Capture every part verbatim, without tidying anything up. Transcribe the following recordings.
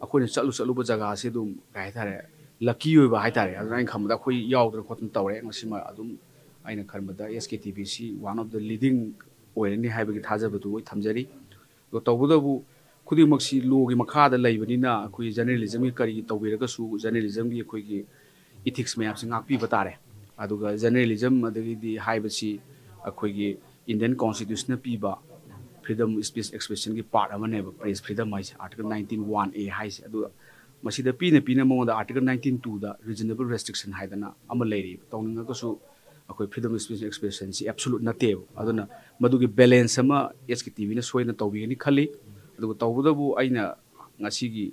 ꯑꯩꯈꯣꯏꯅ ꯆꯠꯂꯨ ꯆꯠꯂꯨꯕ ꯖꯒꯥꯁꯤ ꯑꯗꯨꯝ ꯀꯩ ꯍꯥꯏꯇꯥꯔꯦ, ꯂꯛꯀꯤ ꯑꯣꯏꯕ ꯍꯥꯏꯇꯥꯔꯦ꯫ ꯑꯗꯨꯅ ꯑꯩꯅ ꯈꯟꯕꯗ ꯑꯩꯈꯣꯏ ꯌꯥꯎꯗꯅ ꯈꯣꯠꯇꯅ ꯇꯧꯔꯦ꯫ ꯃꯁꯤꯃ ꯑꯗꯨꯝ ꯑꯩꯅ ꯈꯟꯕꯗ S K T V ꯁꯤ one of the leading ꯑꯣꯏꯔꯅꯤ ꯍꯥꯏꯕꯒꯤ ꯊꯥꯖꯕꯗꯨ ꯑꯩ ꯊꯝꯖꯔꯤ꯫ ꯑꯗꯣ ꯇꯧꯕꯇꯕꯨ ꯈꯨꯗꯤꯡꯃꯛꯁꯤ ꯂꯣꯒꯤ ꯃꯈꯥꯗ ꯂꯩꯕꯅꯤꯅ ꯑꯩꯈꯣꯏꯒꯤ ꯖꯔꯅꯦꯂꯤꯖꯝꯒꯤ ꯀꯔꯤꯒꯤ ꯇꯧꯕꯤꯔꯒꯁꯨ ꯖꯔꯅꯦꯂꯤꯖꯝꯒꯤ ꯑꯩꯈꯣꯏꯒꯤ ꯏꯊꯤꯛꯁ ꯃꯌꯥꯝꯁꯤ ꯉꯥꯛꯄꯤꯕ ꯇꯥꯔꯦ꯫ ꯑꯗꯨꯒ ꯖꯔꯅꯦꯂꯤꯖꯝ ꯑꯗꯒꯤꯗꯤ ꯍꯥꯏꯕꯁꯤ ꯑꯩꯈꯣꯏꯒꯤ ꯏꯟꯗꯤꯌꯟ ꯀꯣꯟꯁꯇꯤꯇ꯭ꯌꯨꯁꯟꯅ ꯄꯤꯕ ꯐ꯭ꯔꯤꯗꯝ, ꯁ꯭ꯄꯤꯆ ꯑꯦꯛꯁꯄ꯭ꯔꯦꯁꯟꯒꯤ ꯄꯥꯔꯠ ꯑꯃꯅꯦꯕ, ꯄ꯭ꯔꯦꯁ ꯐ꯭ꯔꯤꯗꯝ ꯍꯥꯏꯁꯦ, ꯑꯥꯔꯇꯤꯀꯜ ꯅꯥꯏꯟꯇꯤꯟ ꯋꯥꯟ ꯑꯦ ꯍꯥꯏꯁꯦ꯫ ꯑꯗꯨꯒ ꯃꯁꯤꯗ ꯄꯤꯅ ꯄꯤꯅ ꯃꯉꯣꯟꯗ ꯑꯥꯔꯇꯤꯀꯜ ꯅꯥꯏꯟꯇꯤꯟ ꯇꯨꯗ ꯔꯤꯖꯅꯦꯕꯜ ꯔꯦꯁꯇ꯭ꯔꯤꯛꯁꯟ ꯍꯥꯏꯗꯅ ꯑꯃ ꯂꯩꯔꯤꯕ꯫ ꯇꯧꯅꯤꯡꯉꯒꯁꯨ ꯑꯩꯈꯣꯏ ꯐ꯭ꯔꯤꯗꯝ ꯑꯣꯐ ꯁ꯭ꯄꯤꯆ ꯑꯦꯛꯁꯄ꯭ꯔꯦꯁꯟꯁꯤ ꯑꯦꯕꯁꯣꯂꯨꯠ ꯅꯠꯇꯦꯕ꯫ ꯑꯗꯨꯅ ꯃꯗꯨꯒꯤ ꯕꯦꯂꯦꯟꯁ ꯑꯃ S K T V ꯅ ꯁꯣꯏꯗꯅ ꯇꯧꯕꯤꯒꯅꯤ ꯈꯜꯂꯤ꯫ ꯑꯗꯨꯒ ꯇꯧꯕꯇꯕꯨ ꯑꯩꯅ ꯉꯁꯤꯒꯤ,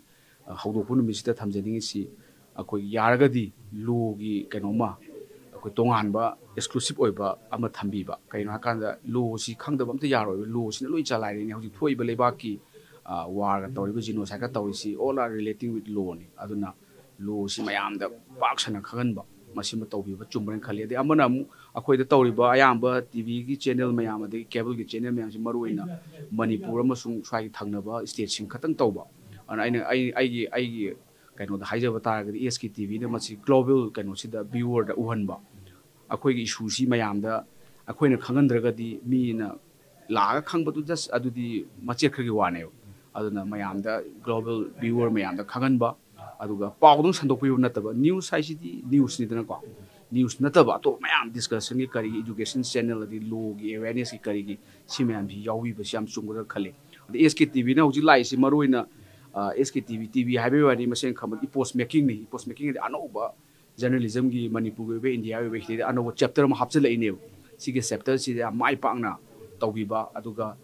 ꯑ, ꯍꯧꯗꯣꯛꯄ ꯅꯨꯃꯤꯠꯁꯤꯗ ꯊꯝꯖꯅꯤꯡꯉꯤꯁꯤ, ꯑꯩꯈꯣꯏ ꯌꯥꯔꯒꯗꯤ ꯂꯣꯒꯤ ꯀꯩꯅꯣꯝꯃ, ꯑꯩꯈꯣꯏ ꯇꯣꯉꯥꯟꯕ ꯑꯦꯛꯁꯀ꯭ꯂꯨꯁꯤꯞ ꯑꯣꯏꯕ ꯑꯃ ꯊꯝꯕꯤꯕ꯫ ꯀꯩꯅꯣ ꯍꯥꯏꯀꯥꯟꯗ ꯂꯣꯁꯤ ꯈꯪꯗꯕ ꯑꯝꯇ ꯌꯥꯔꯣꯏꯕ꯫ ꯂꯣꯁꯤꯅ ꯂꯣꯏ ꯆꯂꯥꯏꯔꯤꯅꯤ꯫ ꯍꯧꯖꯤꯛ ꯊꯣꯛꯏꯕ ꯂꯩꯕꯥꯛꯀꯤ, ꯑ, ꯋꯥꯔꯒ ꯇꯧꯔꯤꯕ, ꯖꯤꯅꯣꯁꯥꯏꯠꯀ ꯇꯧꯔꯤꯁꯤ, all are relating with law ꯅꯤ꯫ ꯑꯗꯨꯅ ꯂꯣꯁꯤ ꯃꯌꯥꯝꯗ ꯄꯥꯛ ꯁꯟꯅ ꯈꯪꯍꯟꯕ, ꯃꯁꯤꯃ ꯇꯧꯕꯤꯕ ꯆꯨꯝꯕ꯭ꯔꯅ ꯈꯜꯂꯤ꯫ ꯑꯗꯩ ꯑꯃꯅ ꯑꯃꯨꯛ ꯑꯩꯈꯣꯏꯗ ꯇꯧꯔꯤꯕ ꯑꯌꯥꯝꯕ T V ꯒꯤ ꯆꯦꯅꯦꯜ ꯃꯌꯥꯝ, ꯑꯗꯒꯤ ꯀꯦꯕꯜꯒꯤ ꯆꯦꯅꯦꯜ ꯃꯌꯥꯝꯁꯤ ꯃꯔꯨꯑꯣꯏꯅ ꯃꯅꯤꯄꯨꯔ ꯑꯃꯁꯨꯡ ꯁ꯭ꯋꯥꯏꯒꯤ ꯊꯪꯅꯕ ꯁ꯭ꯇꯦꯠꯁꯤꯡ ꯈꯛꯇꯪ ꯇꯧꯕ꯫ ꯑꯗꯨꯅ ꯑꯩꯅ, ꯑꯩ, ꯑꯩꯒꯤ, ꯑꯩꯒꯤ ꯀꯩꯅꯣꯗ ꯍꯥꯏꯖꯕ ꯇꯥꯔꯒꯗꯤ S K T V ꯅ ꯃꯁꯤ ꯒ꯭ꯂꯣꯕꯦꯜ ꯀꯩꯅꯣꯁꯤꯗ, ꯚ꯭ꯌꯨꯋꯔꯗ ꯎꯍꯟꯕ꯫ ꯑꯩꯈꯣꯏꯒꯤ ꯏꯁꯨꯁꯤ ꯃꯌꯥꯝꯗ ꯑꯩꯈꯣꯏꯅ ꯈꯪꯍꯟꯗ꯭ꯔꯒꯗꯤ ꯃꯤꯅ ꯂꯥꯛꯑꯒ ꯈꯪꯕꯗꯨ just ꯑꯗꯨꯗꯤ ꯃꯆꯦꯠ ꯈꯔꯒꯤ ꯋꯥꯅꯦꯕ꯫ ꯑꯗꯨꯅ ꯃꯌꯥꯝꯗ, ꯒ꯭ꯂꯣꯕꯦꯜ ꯚ꯭ꯌꯨꯋꯔ ꯃꯌꯥꯝꯗ ꯈꯪꯍꯟꯕ, ꯑꯗꯨꯒ ꯄꯥꯎꯗꯪ ꯁꯟꯗꯣꯛꯄꯤꯕ ꯅꯠꯇꯕ, ꯅ꯭ꯌꯨꯁ ꯍꯥꯏꯁꯤꯗꯤ ꯅ꯭ꯌꯨꯁꯅꯤꯗꯅꯀꯣ, ꯅ꯭ꯌꯨꯁ ꯅꯠꯇꯕ ꯑꯇꯣꯞꯄ ꯃꯌꯥꯝ, ꯗꯤꯁꯀꯁꯟꯒꯤ ꯀꯔꯤꯒꯤ, ꯏꯗꯨꯀꯦꯁꯟ ꯆꯦꯅꯦꯜ, ꯑꯗꯩ ꯂꯣꯒꯤ ꯑꯦꯋꯦꯔꯅꯦꯁꯀꯤ ꯀꯔꯤꯒꯤ, ꯁꯤ ꯃꯌꯥꯝꯁꯤ ꯌꯥꯎꯕꯤꯕꯁꯤ ꯌꯥꯝ ꯆꯨꯝꯒꯗ꯭ꯔꯥ ꯈꯜꯂꯤ꯫ ꯑꯗꯩ S K T V ꯅ ꯍꯧꯖꯤꯛ ꯂꯥꯛꯏꯁꯤ ꯃꯔꯨꯑꯣꯏꯅ, ꯑ, S K T V, T V ꯍꯥꯏꯕꯒꯤ ꯋꯥꯅꯤ, ꯃꯁꯦꯡ ꯈꯪꯕꯗ ꯏꯄꯣꯁ ꯃꯦꯀꯤꯡꯅꯤ꯫ ꯏꯄꯣꯁ ꯃꯦꯀꯤꯡ ꯍꯥꯏꯗꯤ ꯑꯅꯧꯕ ꯖꯔꯅꯦꯂꯤꯖꯝꯒꯤ, ꯃꯅꯤꯄꯨꯔꯒꯤ ꯑꯣꯏꯕ, ꯏꯟꯗꯤꯌꯥꯒꯤ ꯑꯣꯏꯕ ꯍꯤꯁꯇ꯭ꯔꯤꯗ ꯑꯅꯧꯕ ꯆꯦꯞꯇꯔ ꯑꯃ ꯍꯥꯞꯆꯤꯜꯂꯛꯏꯅꯦꯕ꯫ ꯁꯤꯒꯤ ꯆꯦꯞꯇꯔꯁꯤꯗ ꯌꯥꯝ ꯃꯥꯏ ꯄꯥꯛꯅ ꯇꯧꯕꯤꯕ, ꯑꯗꯨꯒ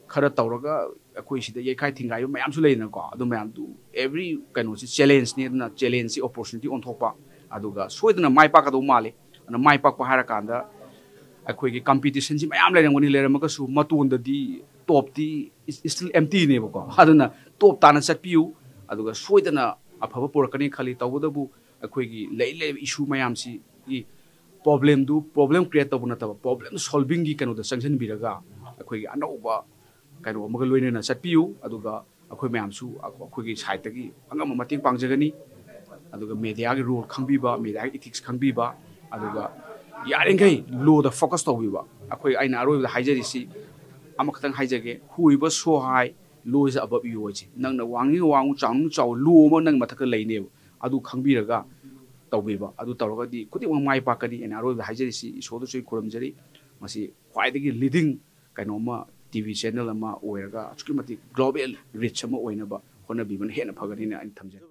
ꯈꯔ ꯇꯧꯔꯒ ꯑꯩꯈꯣꯏ ꯁꯤꯗ ꯌꯩꯈꯥꯏ ꯊꯤꯡꯒꯥꯏꯕ ꯃꯌꯥꯝꯁꯨ ꯂꯩꯗꯅꯀꯣ꯫ ꯑꯗꯨ ꯃꯌꯥꯝꯗꯨ every ꯀꯩꯅꯣꯁꯤ ꯆꯦꯂꯦꯟꯖꯅꯤ꯫ ꯑꯗꯨꯅ ꯆꯦꯂꯦꯟꯖꯁꯤ ꯑꯣꯄꯣꯔꯆꯨꯅꯤꯇꯤ ꯑꯣꯟꯊꯣꯛꯄ, ꯑꯗꯨꯒ ꯁꯣꯏꯗꯅ ꯃꯥꯏ ꯄꯥꯛꯀꯗꯧꯕ ꯃꯥꯜꯂꯤ꯫ ꯑꯗꯨꯅ ꯃꯥꯏ ꯄꯥꯛꯄ ꯍꯥꯏꯔꯀꯥꯟꯗ ꯑꯩꯈꯣꯏꯒꯤ ꯀꯝꯄꯤꯇꯤꯁꯟꯁꯤ ꯃꯌꯥꯝ ꯂꯩꯔꯝꯒꯅꯤ, ꯂꯩꯔꯝꯃꯒꯁꯨ ꯃꯇꯣꯟꯗꯗꯤ, ꯇꯣꯞꯇꯤ is still empty ꯅꯦꯕꯀꯣ꯫ ꯑꯗꯨꯅ ꯇꯣꯞ ꯇꯥꯅ ꯆꯠꯄꯤꯌꯨ, ꯑꯗꯨꯒ ꯁꯣꯏꯗꯅ ꯑꯐꯕ ꯄꯨꯔꯛꯀꯅꯤ ꯈꯜꯂꯤ꯫ ꯇꯧꯕꯇꯕꯨ ꯑꯩꯈꯣꯏꯒꯤ ꯂꯩ ꯂꯩꯔꯤꯕ ꯏꯁꯨ ꯃꯌꯥꯝꯁꯤꯒꯤ ꯄ꯭ꯔꯣꯕ꯭ꯂꯦꯝꯗꯨ ꯄ꯭ꯔꯣꯕ꯭ꯂꯦꯝ ꯀ꯭ꯔꯤꯌꯦꯠ ꯇꯧꯕ ꯅꯠꯇꯕ, ꯄ꯭ꯔꯣꯕ꯭ꯂꯦꯝ ꯁꯣꯜꯚꯤꯡꯒꯤ ꯀꯩꯅꯣꯗ ꯆꯪꯁꯤꯟꯕꯤꯔꯒ ꯑꯩꯈꯣꯏꯒꯤ ꯑꯅꯧꯕ ꯀꯩꯅꯣ ꯑꯃꯒ ꯂꯣꯏꯅꯅ ꯆꯠꯄꯤꯌꯨ꯫ ꯑꯗꯨꯒ ꯑꯩꯈꯣꯏ ꯃꯌꯥꯝꯁꯨ ꯑꯩꯈꯣꯏꯒꯤ ꯁꯥꯏꯠꯇꯒꯤ ꯑꯉꯝꯕ ꯃꯇꯦꯡ ꯄꯥꯡꯖꯒꯅꯤ꯫ ꯑꯗꯨꯒ ꯃꯦꯗꯤꯌꯥꯒꯤ ꯔꯣꯜ ꯈꯪꯕꯤꯕ, ꯃꯦꯗꯤꯌꯥꯒꯤ ꯏꯊꯤꯛꯁ ꯈꯪꯕꯤꯕ, ꯑꯗꯨꯒ ꯌꯥꯔꯤꯈꯩ ꯂꯣꯗ ꯐꯣꯀꯁ ꯇꯧꯕꯤꯕ꯫ ꯑꯩꯈꯣꯏ, ꯑꯩꯅ ꯑꯔꯣꯏꯕꯗ ꯍꯥꯏꯖꯔꯤꯁꯤ ꯑꯃꯈꯛꯇꯪ ꯍꯥꯏꯖꯒꯦ, "Whoever so high, law is above you" ꯍꯥꯏꯁꯦ꯫ ꯅꯪꯅ ꯋꯥꯡꯅꯤꯡ ꯋꯥꯡꯉꯨ, ꯆꯥꯎꯅꯤꯡ ꯆꯥꯎ, ꯂꯣ ꯑꯃ ꯅꯪ ꯃꯊꯛꯇ ꯂꯩꯅꯦꯕ꯫ ꯑꯗꯨ ꯈꯪꯕꯤꯔꯒ ꯇꯧꯕꯤꯕ, ꯑꯗꯨ ꯇꯧꯔꯒꯗꯤ ꯈꯨꯗꯤꯡꯃꯛ ꯃꯥꯏ ꯄꯥꯛꯀꯅꯤ꯫ ꯑꯩꯅ ꯑꯔꯣꯏꯕꯗ ꯍꯥꯏꯖꯔꯤꯁꯤ ꯏꯁꯣꯔꯗꯁꯨ ꯑꯩ ꯈꯨꯔꯨꯝꯖꯔꯤ, ꯃꯁꯤ ꯈ꯭ꯋꯥꯏꯗꯒꯤ ꯂꯤꯗꯤꯡ ꯀꯩꯅꯣꯝꯃ, ꯇꯤ ꯚꯤ ꯆꯦꯅꯦꯜ ꯑꯃ ꯑꯣꯏꯔꯒ ꯑꯁꯨꯛꯀꯤ ꯃꯇꯤꯛ ꯒ꯭ꯂꯣꯕꯦꯜ ꯔꯤꯆ ꯑꯃ ꯑꯣꯏꯅꯕ ꯍꯣꯠꯅꯕꯤꯕꯅ ꯍꯦꯟꯅ ꯐꯒꯅꯤꯅ ꯑꯩꯅ ꯊꯝꯖꯩ꯫